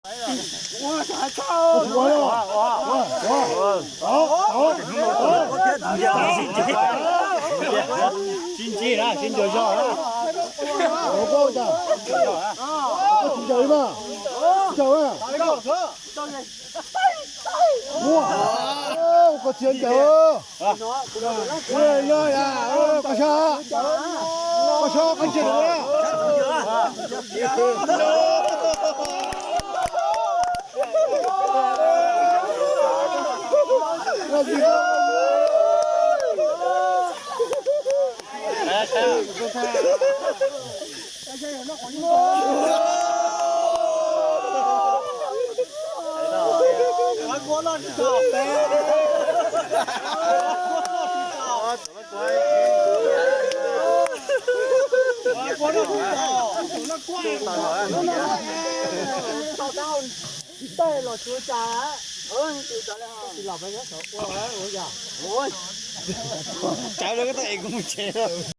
Tsis ntsis na, tsis nco zog na. Koj tsis ncaws li mas. Ncaws na. Ua, koj tsis ncaws. Koj sab, koj sab, koj tsis ncaws. Tsis tau los tsuav cas. Tsis los peb ua ua yog. Tsawv lawv koj tau es kuv mus tsev.